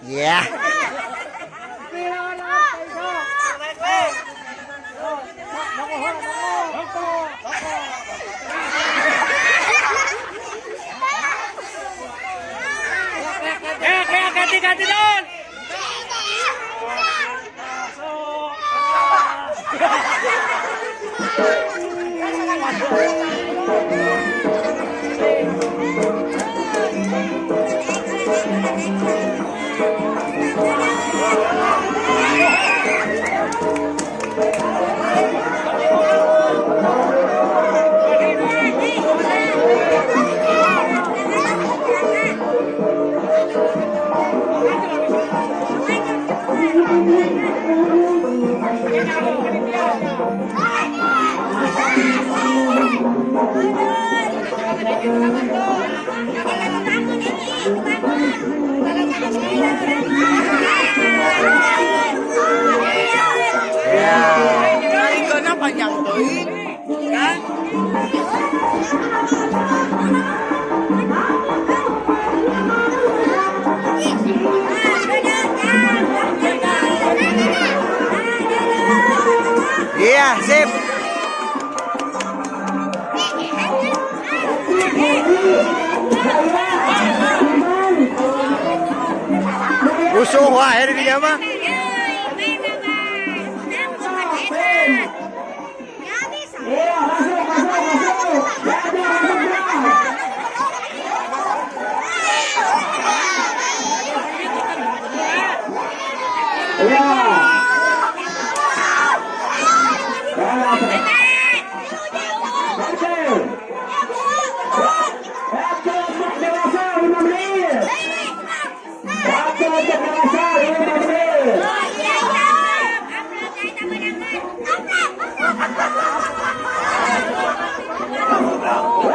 Iya. Eh, ganti ganti don. Karena panjang teuing kan. Iya, sip. Rusuh wae di dinya mah. Iya, masuk, masuk, masuk. Ya, ya, masuk, ya. Iya. Ya, oke. Waktu untuk dewasa 5 menit. Waktu untuk dewasa 5 menit. Ya,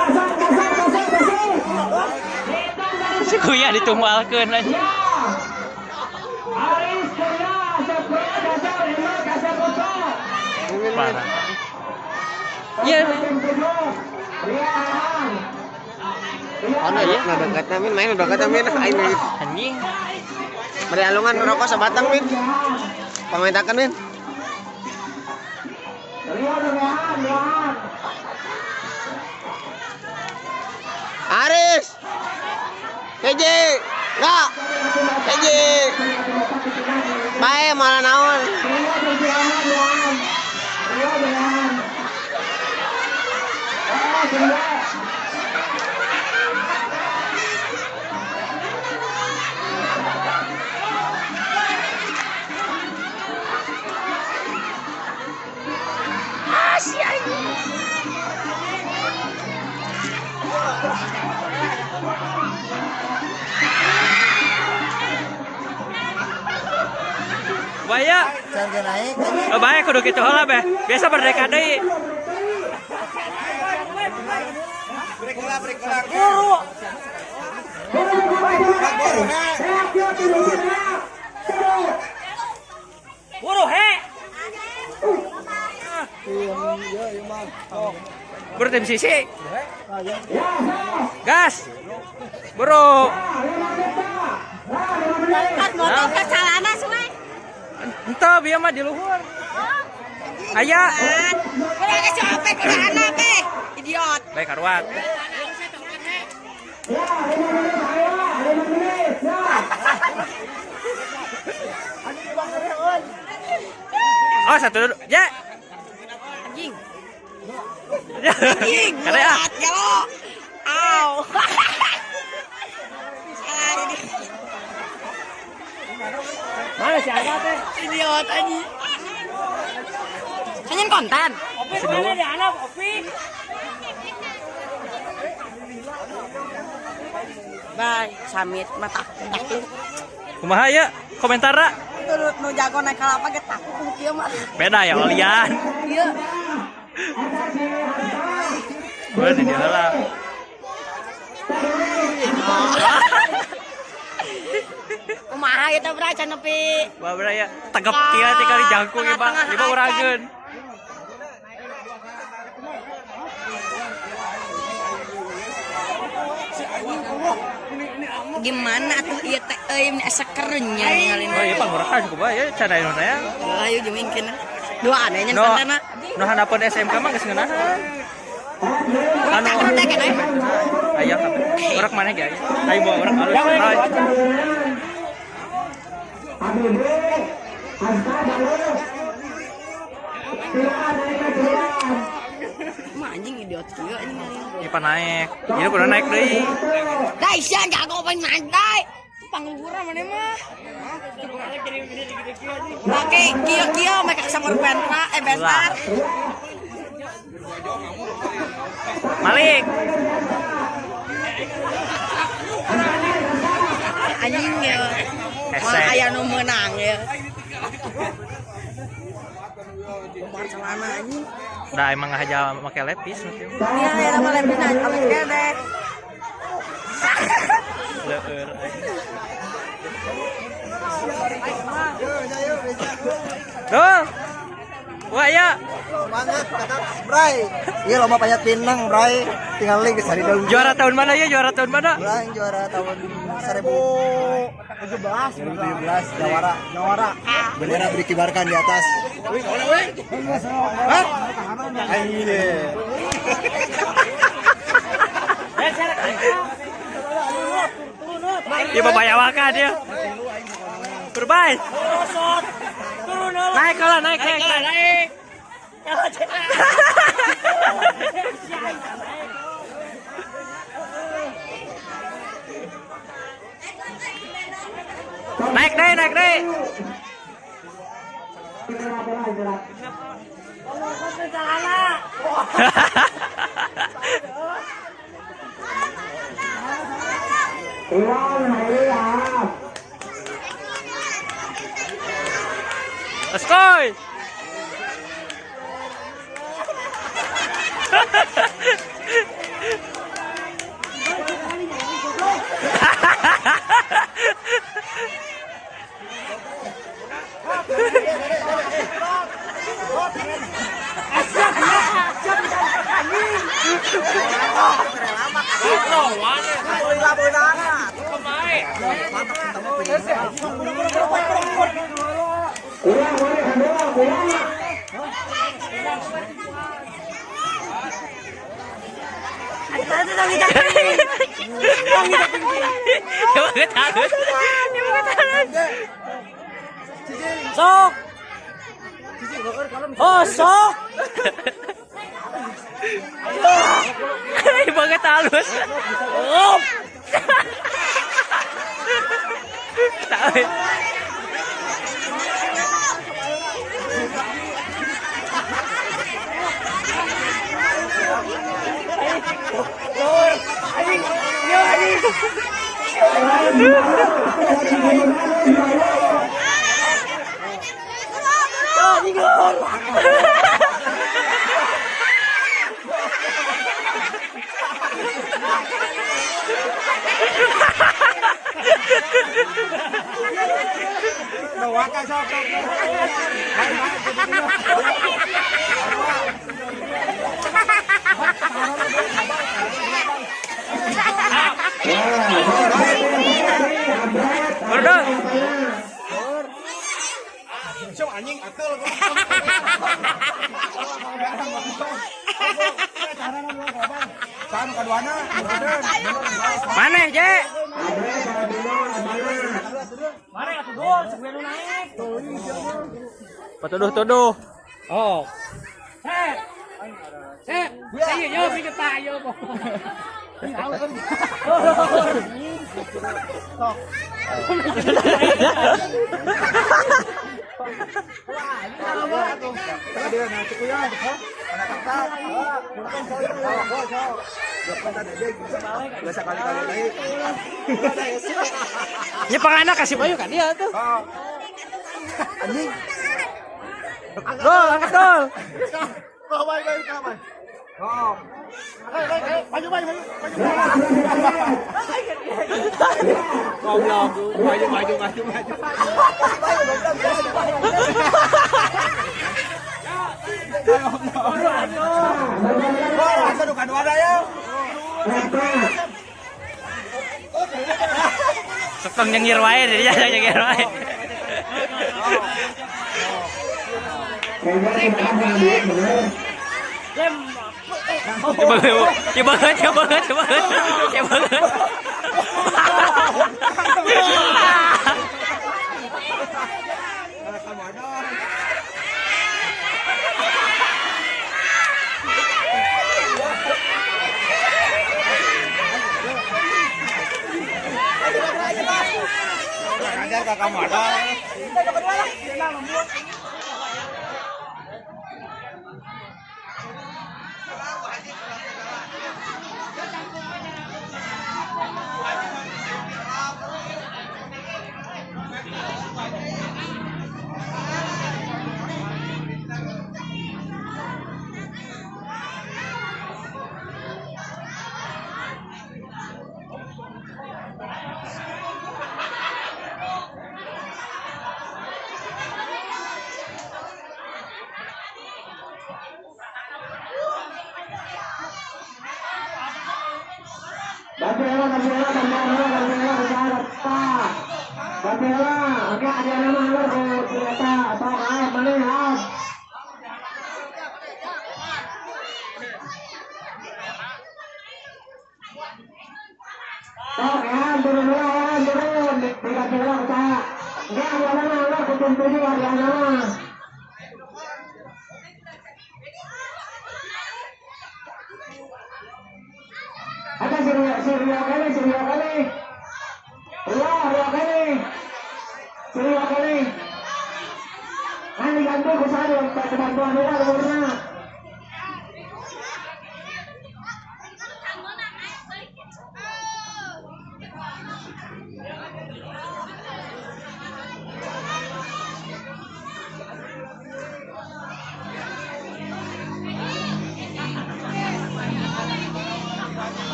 masuk, masuk, masuk, masuk. Si kuya ditumbalkeun anjing. Ya. Aris Korea, Asep Korea, Dasar, Emak, Asep Kota. Parah. Iya. Tim 7, Ria Ahang. Oh, nah, dekatnya min, main dekatnya min, aing Anjing. Beri alungan rokok sebatang min. Pamentakeun min. Ria Rehan, Rehan. Aris. Hiji. Enggak. Hiji. Bae malah naon. Ria Rehan, Rehan. Ria Rehan. Oh, Ria. Bahaya. Can naik. Oh, bahaya kudu kitu heula beh. Biasa merdeka deui. Buru, buru, buru. Buru. Buru he. Buru tim sisi. Gas. Buru. Kan motor ke calana sungai. Ente bieu mah di luhur. Aya. Udah kasih opek udah anak eh. Idiot. Baik karuat. Ya, 5 menit, ayo, 5 menit. Ya. Oh, satu dulu. Ya. Anjing. Ya. Anjing. Kade ah. Berat, gelo. Aw. Salah ini. Mana si Alma teh? Idiot anjing. Hanya konten. Opi mana di anak Opi? Bye, samit mata takut. Kumaha ya? Komentar ra? Turut nu jago naik kalapa ge takut ku kieu mah. Beda ya olian. Ieu. Gue di dia lah. Kumaha ieu teh bra can nepi. Wah, bra ya. Tegep kieu teh kali jangkung ya, Pak. Tengah-tengah Lima urageun. Gimana atuh ieu teh euy meni asa kerunya ninggalin. Oh iya pangurakan kumaha ya can aya nu nanya. Ayo jeung kena. Dua anehnya No, kontenna. nu handapeun SMK mah geus ngeunahan. Anu Tak kena kena. Aya kabeh. Urang mana ge aya? Ayo bawa urang alus. Hai. ABB, Azka Balu. Silakan naik ke jalan. Mah anjing idiot kieu anjing ngalin. Ieu naik. Ieu kudu naik deui. Dai sia jago paling naik. Pangluhurna maneh mah. Make kieu-kieu make samur bentra eh bentar. Malik. Anjing ya. Hese. Malah aya nu meunang ya. Lempar celana anjing. Da emang aja make lepis nu kieu. Iya, ya sama lepis alus kene. Leueur. Dul. Wah ya. Semangat kakak, Bray. Iya lomba payat pinang, Bray. Tinggal lagi hari daun. Juara tahun mana ya? Juara tahun mana? Bray juara tahun 2017 jawara. Jawara. Bendera berkibarkan di atas. Hah? Anjir. Ya bapak yawakan ya. Berbaik. Naik lah, naik, naik, naik. Naik deh, naik deh. Iwan, Maria. Let's go. Ulang, boleh, ulang, ulang. Sok. Oh, sok. Banget halus. Oh. Berdua. Maneh, Je? Patuduh-tuduh. Oh. Ya panganak kasih bayu kan dia tuh. Anjing. Dol, angkat dol. Goblok. Maju maju maju maju. Wah, asa nu kadua ya. Rata. Tong nyengir wae dia nyengir wae. Coba coba coba coba coba.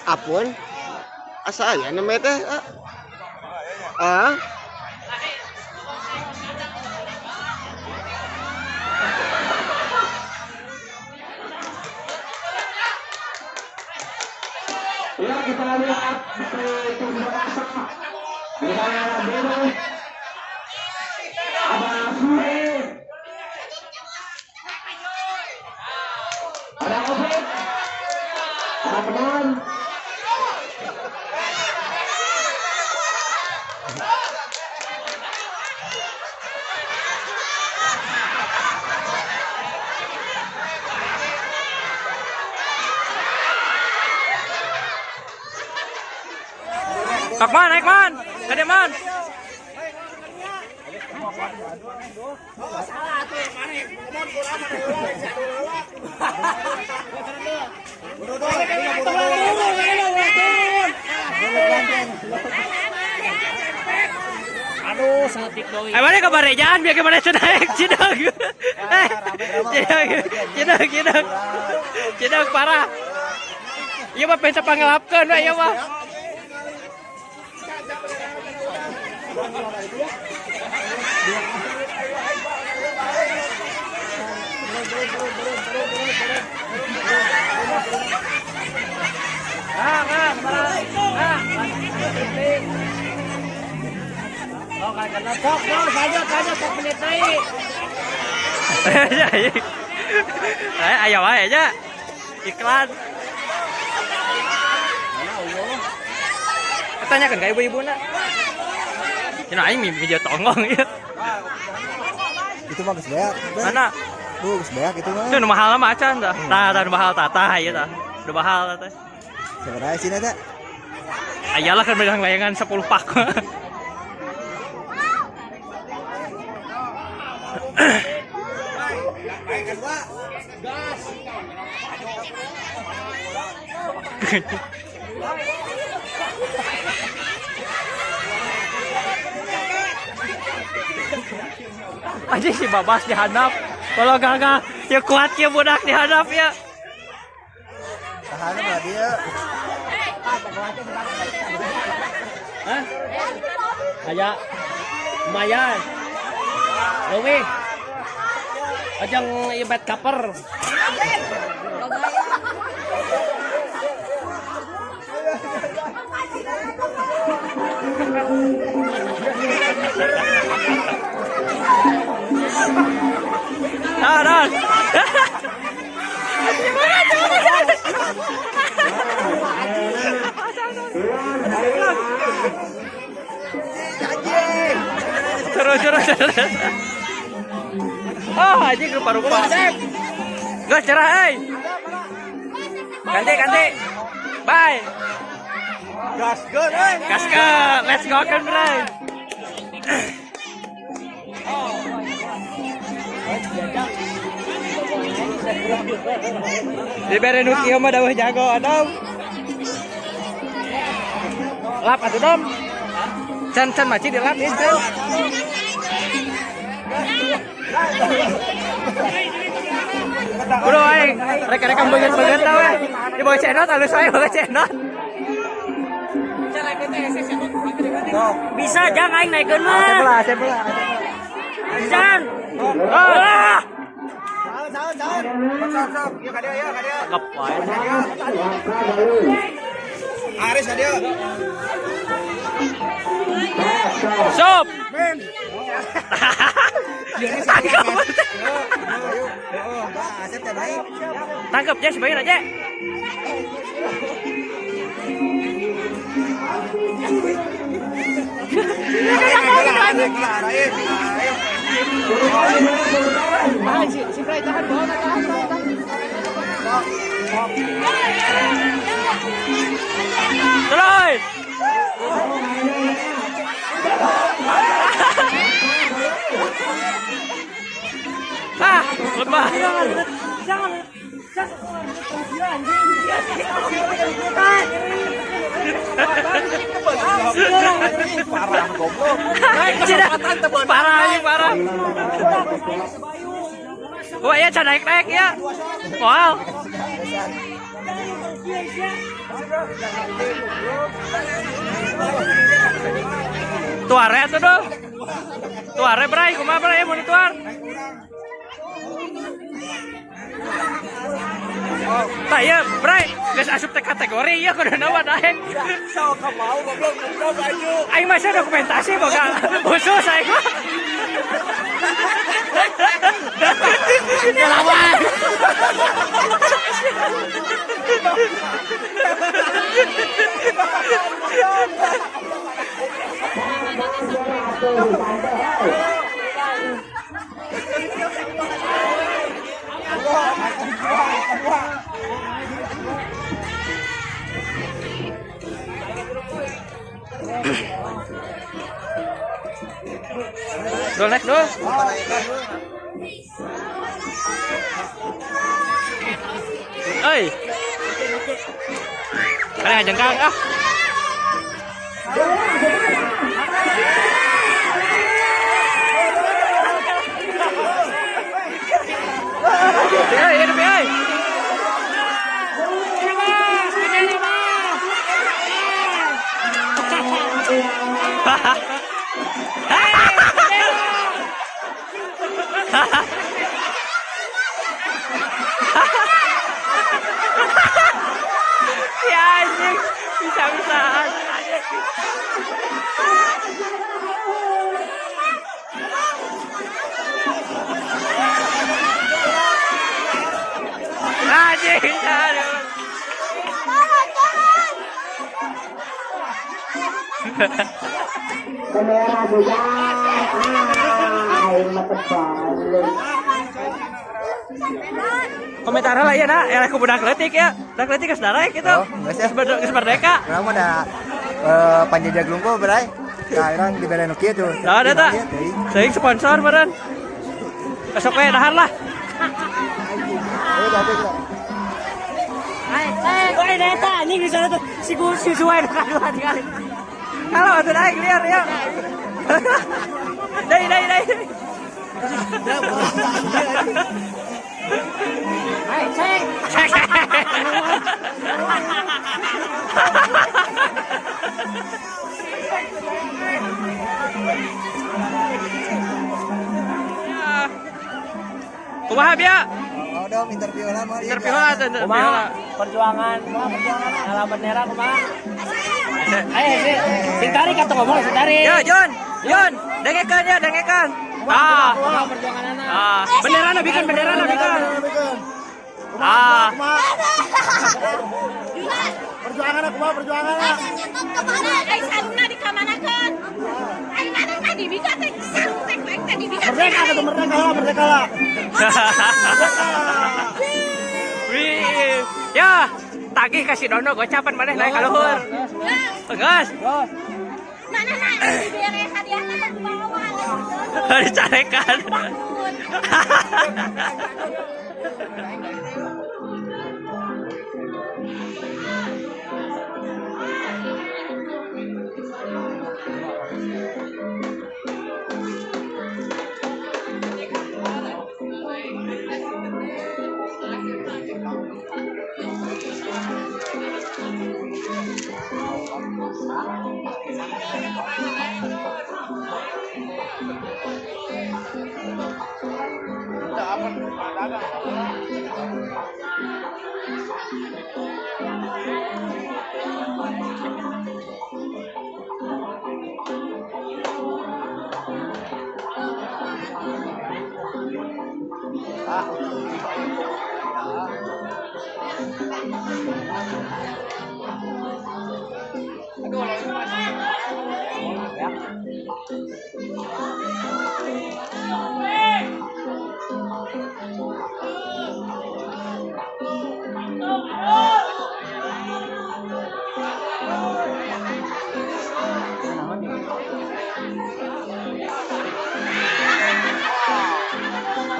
Apun asa aya nu teh ah. Ya, kita lihat di sana Deno, ada Sule, ada Obet, ada teman. Kak man, naik man, kade man. Aduh, satik doi. Eh mana kabarejaan biar kemana naik cidog. Eh, cidog, cidog, cidog. Cidog parah. Iya mah pengen pangelapkeun we ieu mah. Ayo wae aja. Iklan. Tanyakan ke ibu-ibu nak. Cina aing video tonggong ieu. Itu mah geus beak. Mana? Duh, geus beak itu mah. Itu nu mahal mah acan tah. Tah, tah nu mahal tah ieu tah. Nu mahal teh. Sabaraha isina teh? Ayalah kan megang layangan 10 pak. Anjing si Babas dihadap. Kalau gagal, ya kuat ya budak dihadap ya. Tahan mah dia. Hah? Aya. Lumayan. Leuwih. Ajang ieu bed cover. Nah, nah. Seru, seru, seru. Ah, anjing rupa-rupa. Geus cerah euy. Ganti, ganti. Bye. Gaskeun euy. Gaskeun, let's go kan, Bray. Dibere nu kieu mah daweuh jago adom. Lap atuh dom. Can can maci dilap ieu can. Bro aing, rek-rek beungeut-beungeut tah we. Di bawah cenot alus wae bawa cenot. Bisa jang aing naikeun mah. Sebelah, sebelah. Jan. Ah! Saun, saun, saun. Sok, sok. Ieu ka dieu, ieu ka dieu. Cakep wae. Aris ka dieu. Sob. Men. Tangkap. Ayo. Heeh, Asep teh naik. Tangkap ya sebagian aja. Si Bray tahan, bawa tahan, tahan. Terus. Ah, lemah. Parah goblok. Parah anjing parah. Wah, ya can naik-naik ya. Moal. Tuare atuh dong. Tuare bray, kumaha bray mun dituar? Tah ieu bray, geus asup teh kategori ieu kuduna mah daeng. Sok mau goblok goblok aju. Aing mah sia dokumentasi boga khusus aing mah. Ngelawan. Dul naik dul. Oi. Ada jengkang ah. Euy, hidup euy. Si anjing bisa-bisaan. Anjing, aduh. Kamera juga. Aing mah terbalik. Komentar lah ya nak, ya aku budak leutik ya. Budak leutik geus darek gitu. Oh, geus ya. Geus merdeka. Urang mah da panjajag lungko bray. Nah, urang dibere nu kieu tuh. Nah, ada tak? Teuing sponsor meureun. Besok we dahar lah. Ayo ganti kita. Wah, eta anjing di sana tuh si si suai nu kadua tinggal. Kalau atuh naik liar ya. Dai dai dai. Cek. Interview lah mah. Interview lah tuh, interview lah. Perjuangan ngalah bendera kumaha? Sing tarik atuh ngomong sing tarik. Yo, John, John, dengekan ya, dengekan. Ah, ah, bendera na bikin, bendera na bikin. Ah, Perjuangan aku mah perjuangan. Nyetot kemana? Ai sarungna dikamanakeun? Ai mana teh dibika teh sarung teh ku aing teh dibika. Merdeka atau merdeka lah, merdeka lah. Wih, ya, tagih kasih dono gocapan maneh naik ka luhur. Geus, Mana nah dibere hadiah teh dibawa. dicarekan.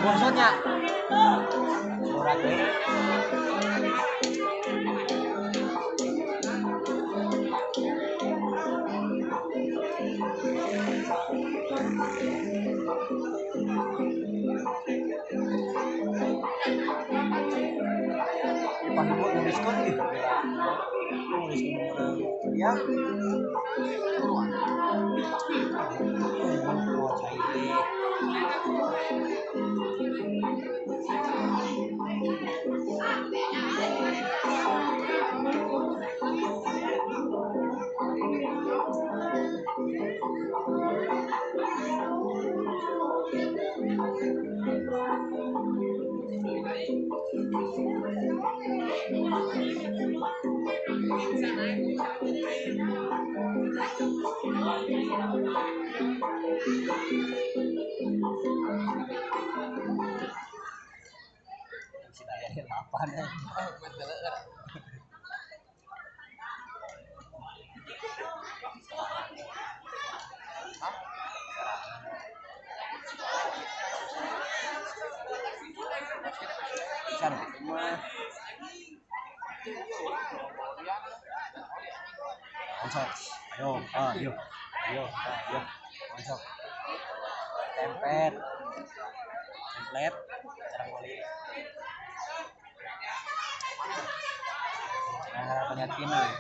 Maksudnya murah deh. Pak Ibu mau diskon nih. Mau diskon orang ya. Oh, cair. Si bayarin 8 ya. Konsol. Ayo, ayo. Ayo, ayo. Konsol. Tempet. Template, cara beli. Nah, penyakinan.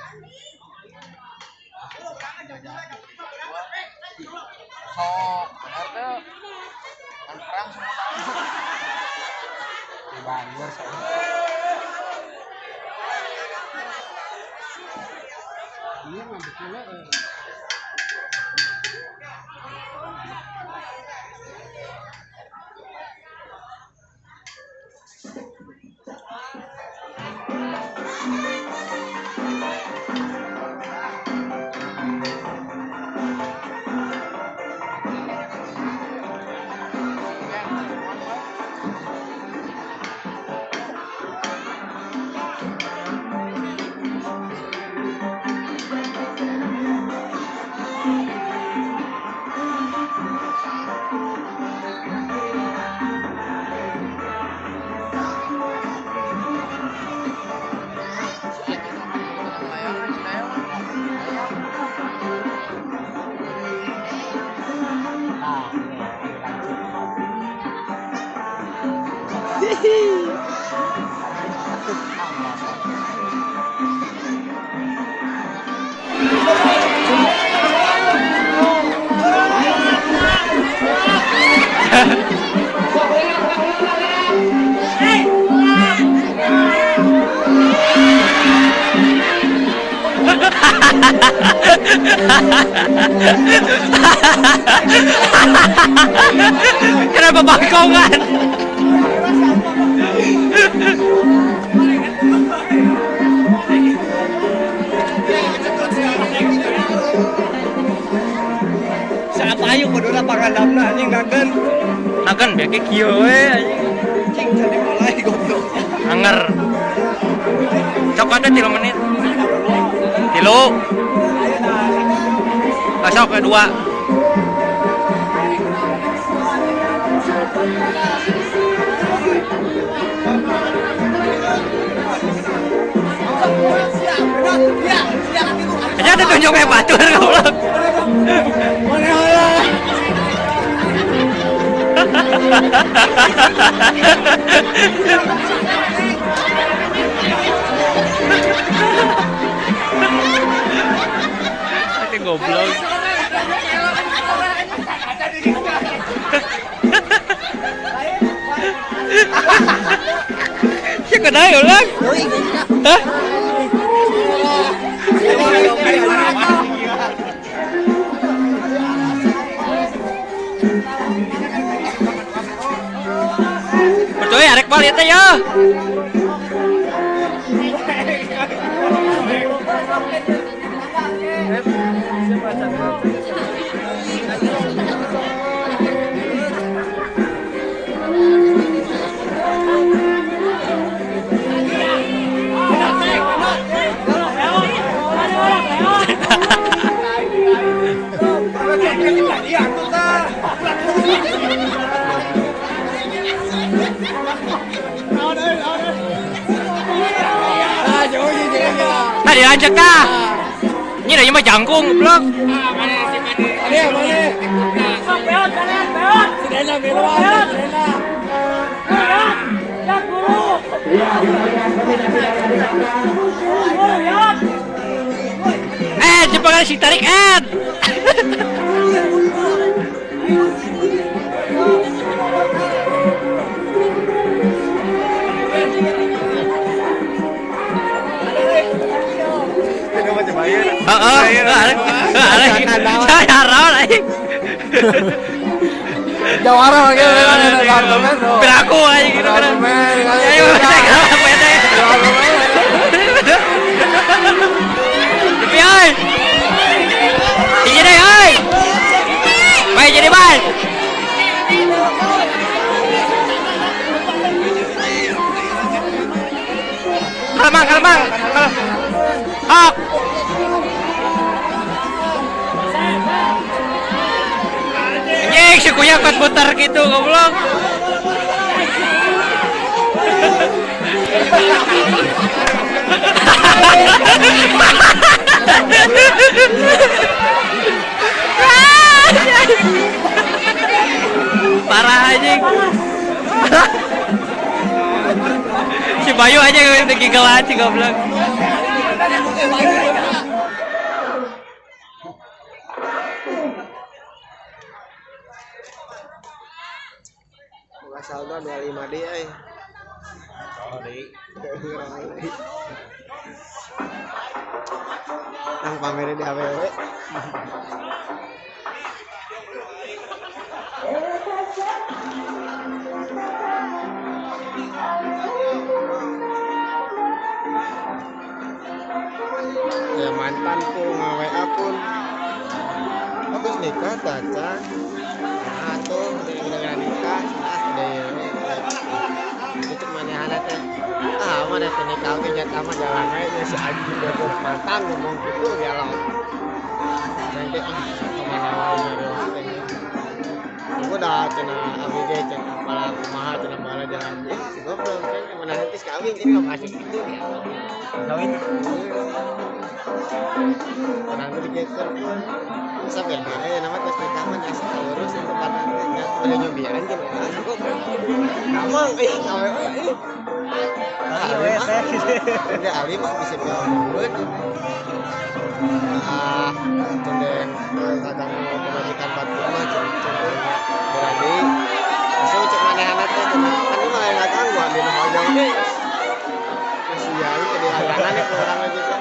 Sok, bener tuh. Kan perang semua orang. Di Bangor soalnya. Iya, ngambil. Kenapa bangkongan? Saat ayo kuduna pangadamna anjing dagen. Nagan biake kieu we anjing. Cing jadi mulai goblok. Anger. Coklatnya 3 menit. 3. Besok ke 2. Aja ada tunjuk kayak batur goblok. Itu goblok. Siapa kenal ya ulang? Hah? Percaya arek balik teh ya. Nah dilanjut kah? Ini udah mah jangkung, goblok. Cepat si tarik Ed. Jawara lagi, Piraku aja gitu kan. Ayo, Tapi oi. Ini deh oi. Baik jadi baik. Kalemang, kalemang. Hok. Anjing, si kuya kuat putar gitu, goblok. Parah anjing. Si Bayu aja yang udah gigelan si goblok. Buka saldo 25 D euy. Nang pamernya di AWW. Ya mantan pun nge-WA pun. Aku nikah caca. Nah tuh udah nikah, nah udah ya. Itu manehana teh. Ah, mana teh nikah oge nyata mah jalan we si anjing goblok mantan ngomong gitu ya lah. Nanti ah kemana wae teh. Aku dah cenah abi ge cenah apalah kumaha cenah malah jalan. Si goblok kan mana nanti kawin jadi nggak masuk gitu ya. Kawin. Orang itu digeser pun. Sampai ya, ya nama tes nikah mah nya saurus itu tempatan teh nya udah nyobian cenah. Si goblok. Kamang euy awewe euy. Udah ali mah bisa diomongkeun. Ah, cendeng kaganggu pemajikan batur mah cenah berani. Langsung cek manehana teh cenah kan mah lain ngaganggu ambil hoyong ge. Kasihan ke di langganan ya urang aja teh.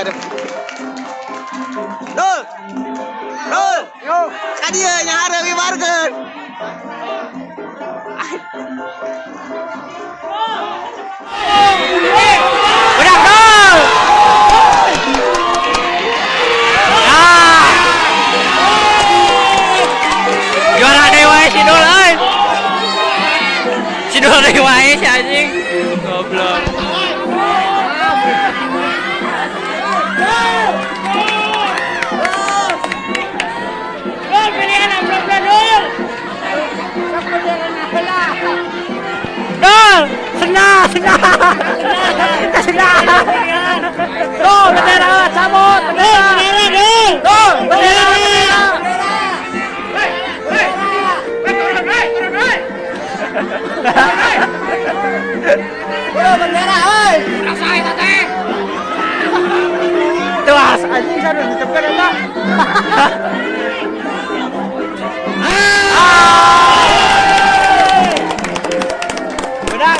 Hadap. Dul. Dul. Yo. Ka dieu nya hareup ibarkeun. Udah gol. Ah. Juara deui wae si Dul euy. Si Dul deui wae si anjing. Goblok. Dul pilihan amplopna Dul. Dul, senang, senang. Senang. Dul, bendera cabut, bendera. Dul, Dul, bendera, bendera. Bendera euy. Tuh, as anjing sana ditepkeun eta. Ah. Benar.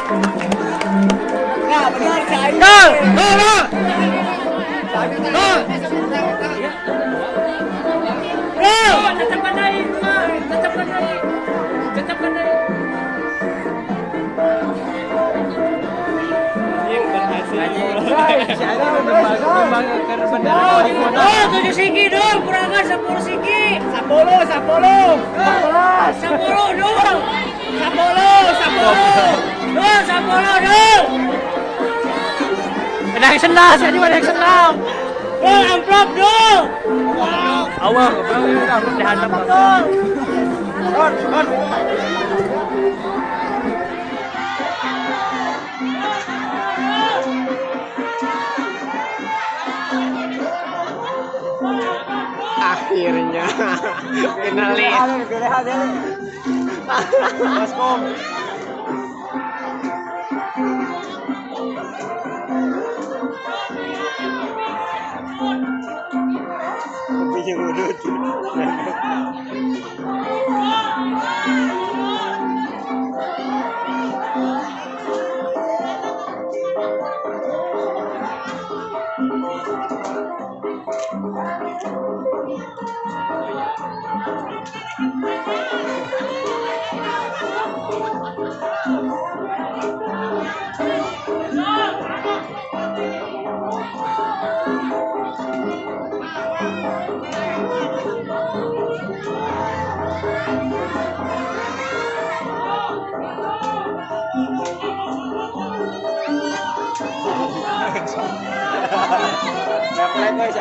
Nah, benar si aing. Gol, gol, gol. Gol. Gol. Tetepkeun deui, tetepkeun deui. Tetepkeun deui. Oh, 7 siki dul, kurangan 10 siki. 10, 10. 10 dul. 10, 10. Dul, 10 dul. Ada yang senang, sih ada yang senang. Dul, amplop dul. Allah, dihadap. Dul. Akhirnya kenalin. Baskom. Kopinya udut.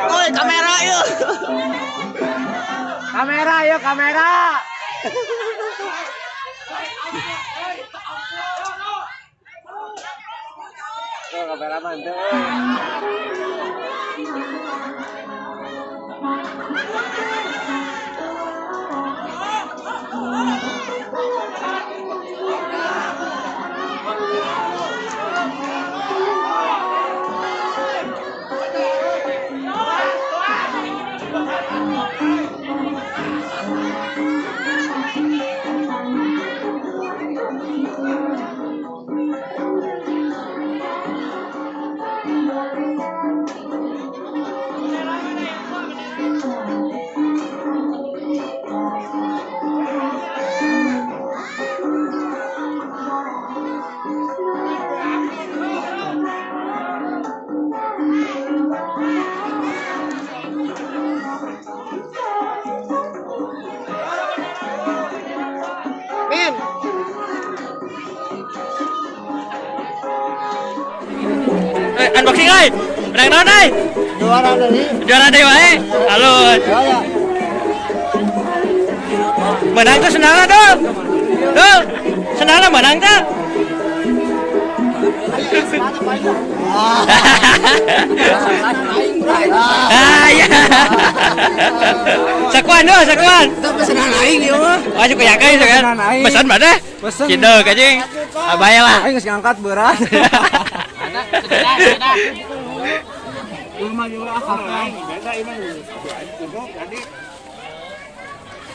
Oi, kamera yuk. Kamera yuk, kamera. Tuh, kameraman tuh. Min. Unboxing euy. Menang naon euy? Juara dari. Juara deui wae. Halus. Menang tuh senangna dul. Dul. Senangna menang tuh. Ah iya. Sakuan dul, sakuan. Pesanan aing ieu mah. Oh, cukup yakin itu kan. Pesanan aing. Pesan mana? Pesen. Ciduk anjing. Abaya lah. Aing geus ngangkat berat.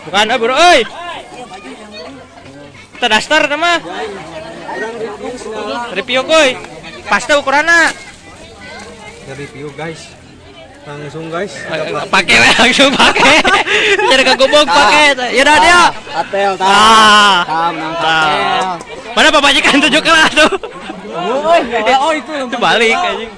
Bukan, bro, euy. Terdaftar mah. Review kuy. Pasti ukuranna. Review guys. Langsung guys. Pakai langsung pakai. Jadi kegobok pakai. Ya udah dia. Atel Ah. tah. Menang katel. Mana pamajikan 7 kelas tuh. Oh itu. Itu balik anjing.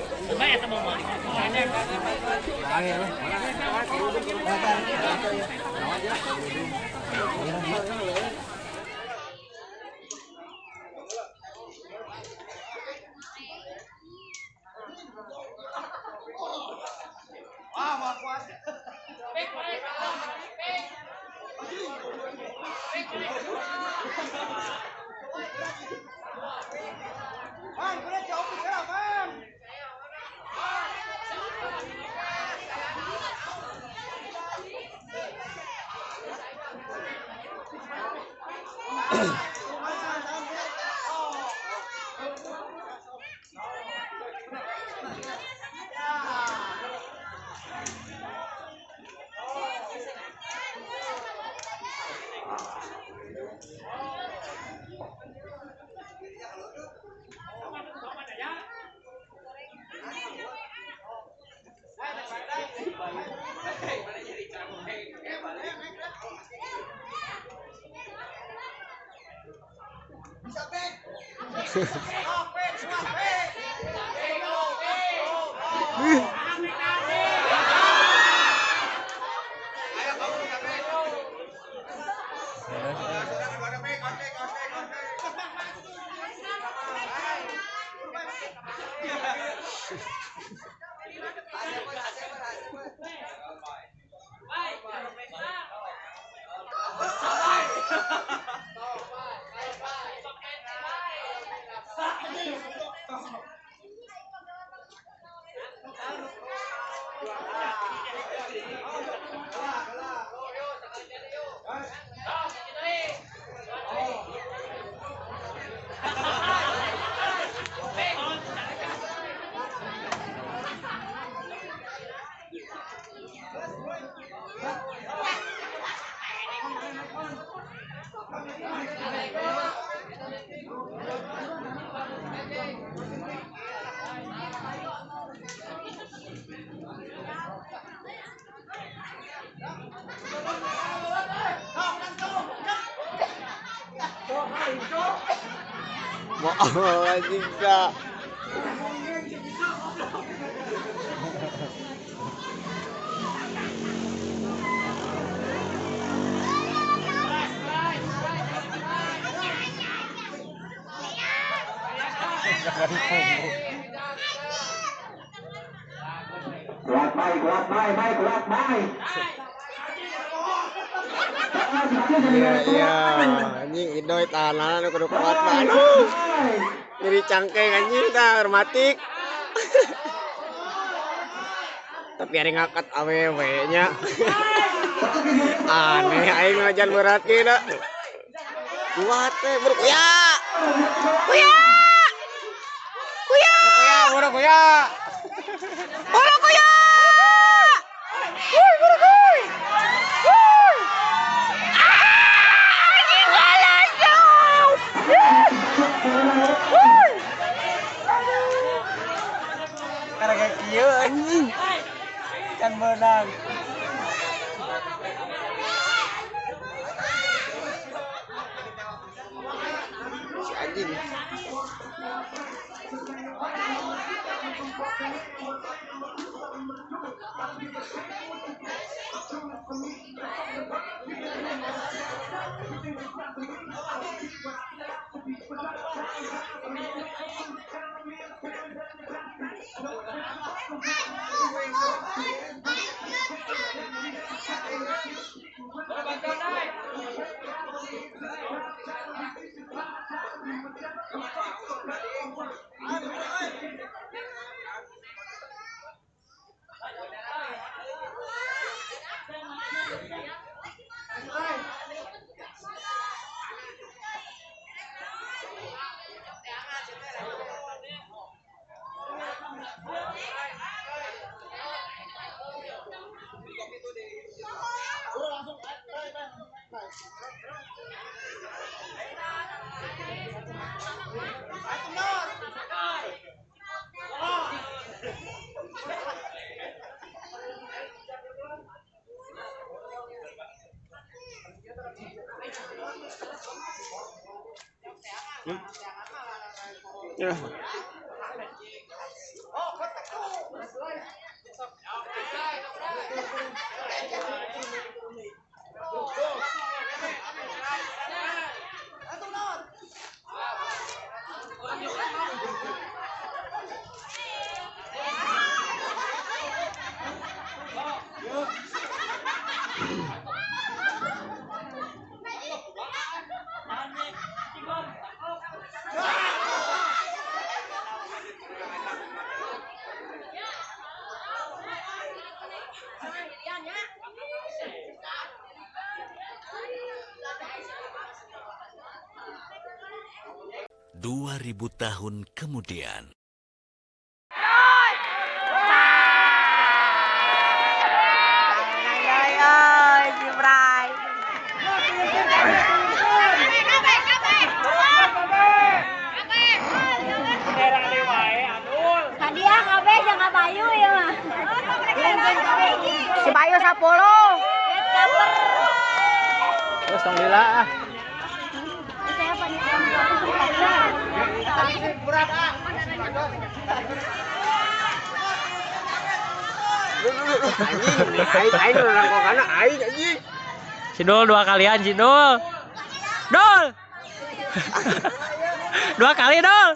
Mau anjing kak. Kuat mai, kuat mai, mai, kuat mai. Iya, anjing idoy tahanan nu kudu kuat mah. Aduh. Nyeri cangkeng anjing tah rematik. Tapi ada ngangkat awewe nya. Aneh aing ngajan berat kieu. Kuat teh buru kuya. Kuya. Kuya. Kuya, buru kuya. Buru kuya. Wuih, buru kuy. Wuih. Ah, anjing balas dong. Wuih. Karena kieu anjing. Can menang. Si anjing. Ya. Dua ribu tahun kemudian. Hadiah kabeh jangan Bayu ya mah. Si Bayu 10. Terus tong lila ah. Sidul dua kalian Sidul. Dul. Dua kali Dul.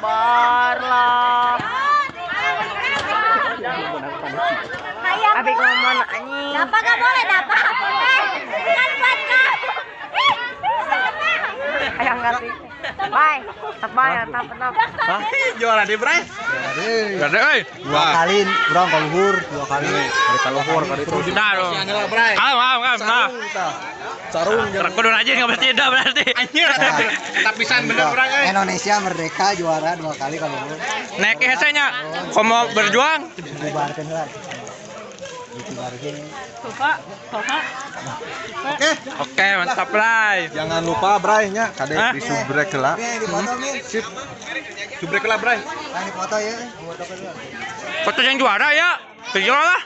Barlah. Abi ngomong anjing. Dapat nggak boleh dapat. Kan buat kamu. Ayang ngerti. Bye. Bye, tetap tetap. Juara di Bray. Juara euy. Dua kali urang ka luhur, dua kali. Kali ka luhur kali itu. Nah, Kalem, kalem, kalem. Sarung kudu rajin enggak berarti dah berarti. Anjir. Tapisan bener urang euy. Indonesia merdeka juara dua kali ka luhur. Naik hese nya. Komo berjuang. Bubarkeun heula. Dibubarkeun. Oke. Oke, mantap Bray. Jangan lupa Bray nya kade di subrek heula. Sip. Subrek heula Bray. Nah, foto ya. Foto yang juara ya. Juara lah.